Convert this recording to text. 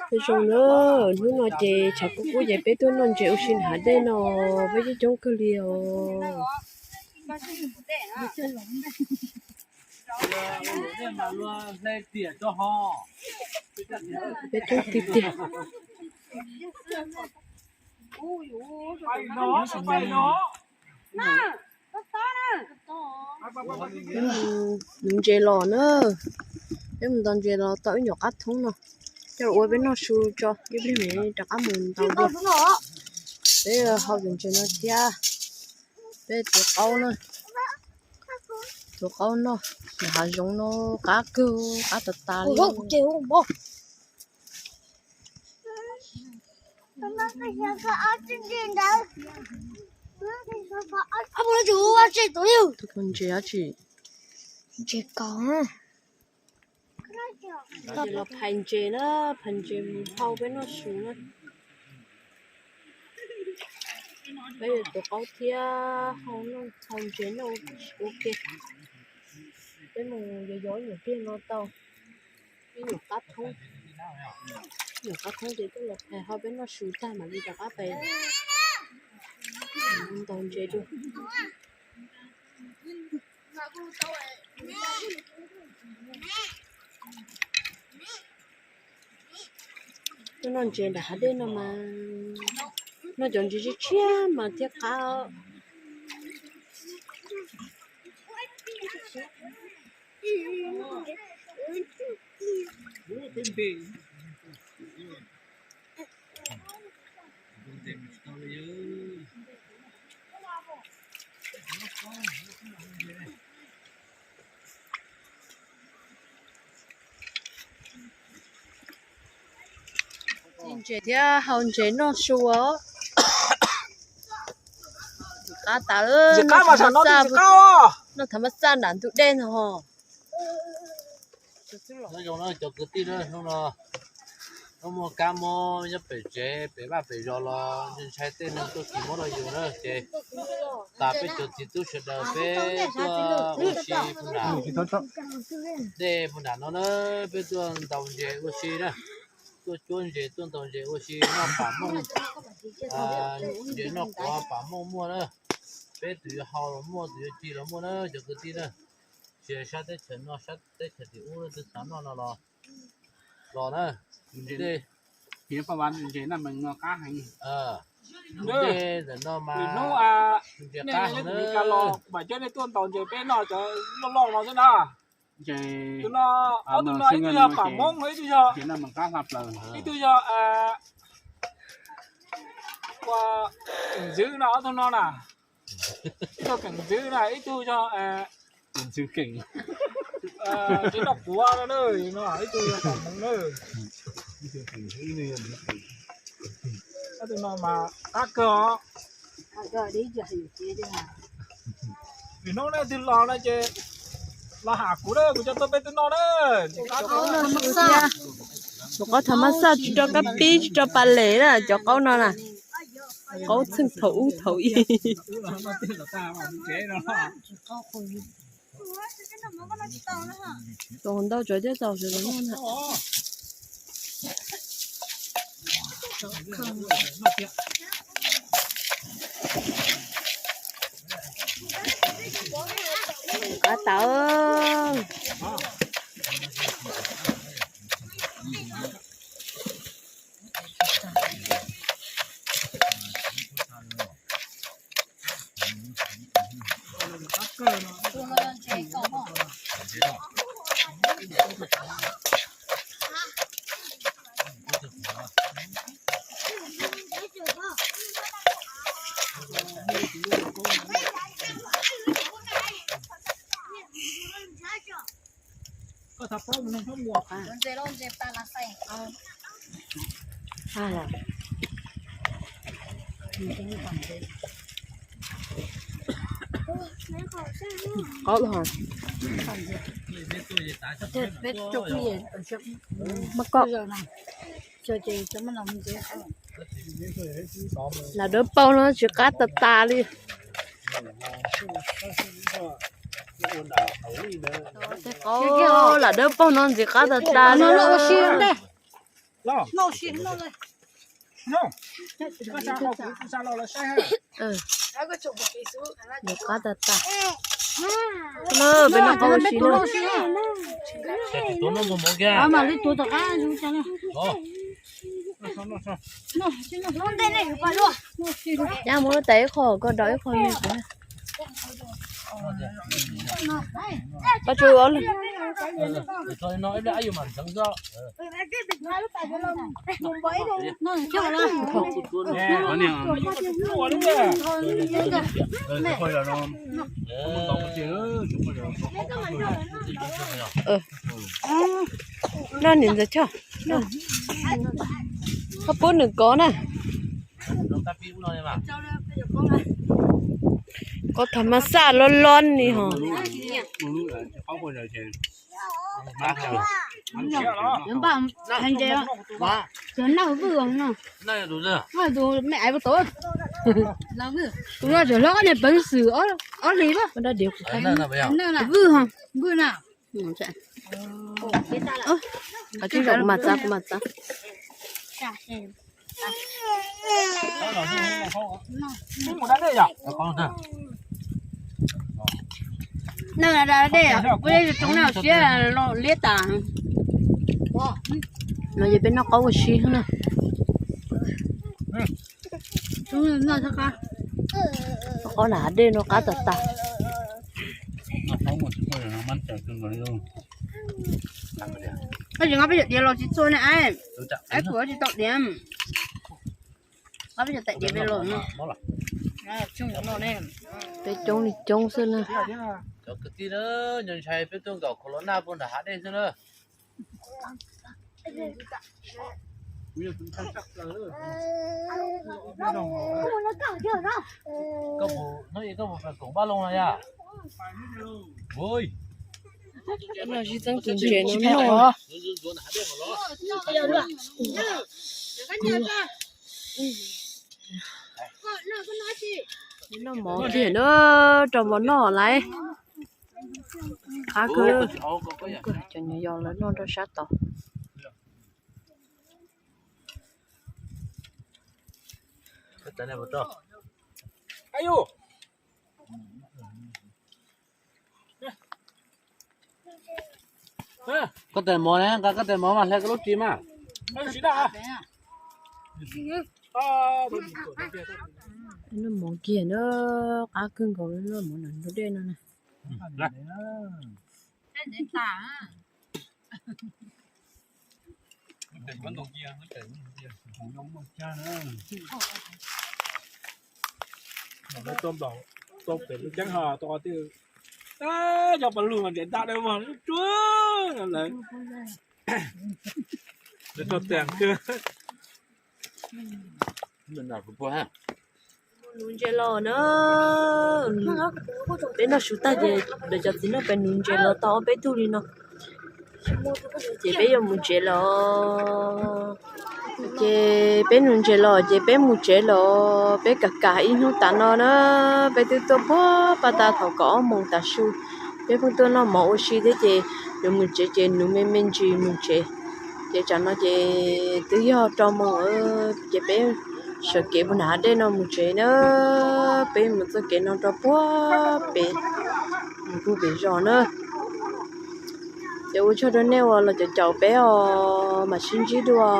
Peb zoo na, hnub no ces tshav kub kub ces peb tuaj noj ntses ua si nram hav dej no, peb coob coob kawg li os. Peb coob tiag tiag. Peb mus nuv ntses los na, peb mus ntaus ntses los tau ib nyuag qab thoob no, coj los ua peb noj su tso, ib pliag mam rov qab mus ntaus dua. Peb hau cov ntses no thiab, peb tuav qaub na, tuav qaub noj, nram hav zoov no qab kawg, qab tas tas li. Tus ntses dab tsi? Ntses kaus. Los phais ntses na, phais ntses mus hau peb noj su na. Peb yuav tuav qaub thiab hau ntses noj ua ke. Peb mus yos yos ib nyuag pliag no tau, ib nyuag qab thoob, ib nyuag qab thoob ces coj los phais hau peb noj su tag mam li rov qab pais ntaus ntses dua. Tuaj noj ntses nram hav dej no mas noj cov ntses tshiab tshiab mas thiaj qab. Ntses thiab hau ntses noj su os. Qab tas, noj thav mab xaj nram ntug dej no. Nyob zoo na cov kwv tij na, hnub no muaj kab mob nyob pem tsev pem vaj pem zos los ntshai tej neeg tuaj tsis muab rau yus na ces tas peb cov txiv tub sawv daws peb tuaj ua si puag nram dej puag nram no na, peb tuaj ntaus ntses ua si na, tuaj cuab ntses tuaj ntaus ntses ua si noj pam mooj, ntses noj quav pam mooj muaj na, peb tus yuav hau los muaj tus yuav ci los muaj na cov kwv tij na. Tsis hais sab teb chaws no sab teb chaws tim ub twb xav noj no los los na. Ntses, ntses noj mees no qab heev. Ntawm no mas ntses qab heev na. Mas cov nej tuaj ntaus ntses peb noj cov loj loj no xwb na. Tus no, ob tug no ib tug yog pam moob no ib tug yog, ib tug yog ua keem ntxwv no ob tug no na. Ib tug keem ntxwv na ib tug yog tsis noj quav no, ib tug yog pam moob na. Ob tug no mas qab kawg os. Vim hnub no twg los no ces los ham kuv na, kuv coj tuaj peb twb noj na. Tus qaub thav mab xaj tsis rau kab pib tsis rau pas les na, cov qaub no na. Qaub txheej thaum ub thaum ub. Tus ntau tsuav coj tau sawv daws noj na. Qab tawv. Qaub los. Mab koj. Lam dawb paug no tsis qab tas tas li. Lam dawb paug no tsis qab tas tas li. Noj si, noj. Nws qab tag tag. No, peb noj qab ua si na. Nyab muab lub tais ib qho, koj dau ib qho me kuv na. Koj tsuas ua Noj niam ntxawm Choj, koj pub nws kov na. Kov tham mas xaj loj loj ni ho. Tus no tseem hlob niag peev xwm ob hlis, vwj ho, vwj na. Kuv mam txav, kuv mam txav. Dej, kuv yeej tsis tsoo na, siab los liab tas. No ces peb noj qaub ua si na. Qaub na, dej no qab tag tag. Koj tsis nqa peb cov diav los tsis txhua ne, kuv tsis tau diav. Nqa peb cov tais diav pem los no. Peb coob li coob xwb na. Cov kwv tij na, nco ntshai peb tuaj nkaum corona puag nram hav dej xwb na. Koj mus, hnub ib koj mus pem koom Paj Loog no yom? Ua, no zij txeeb tus ntses no noj. Noj mov kiag na, rau mov noj lawm. Qab kawg, cov nyuam yaus lawv noj rau sab tod. Koj tais mov na, nqa koj tais mov mas hle koj lub ris mas. Noj mov kiag na, qab kawg nkaus li, noj mov nram ntug dej no na. Tau pem lub ceeb ho tau qhov twg, cov pas lug mas ntev ntaj dawb vog lub tsuag lawm. Lawv tau tias kawg. Nuv ntses los na. Peb noj su tag ces lawv cov txiv neej pem nuv ntses los tau ob peb tug li no. Ces peb yuav mus tsev lawm. Ces peb nuv ntses los ces peb mus tsev lawm. Peb kam kam ib hnub tas no na, peb twb tuaj puag pas tas thaum kaum ob moos tav su. Peb pheej tuaj noj mov ua si thiab ces yuav mus tsev ces nuv me me ntsis mus tsev. Ces tsam no ces twb yog rau moos, ces peb sawv kev puag nram hav dej no mus tsev na. Peb mus txoj kev no rau puag pem, mus puag pem zos na. Ces ua tsaug rau nej uas los caum caum peb os, mam sib ntsib dua.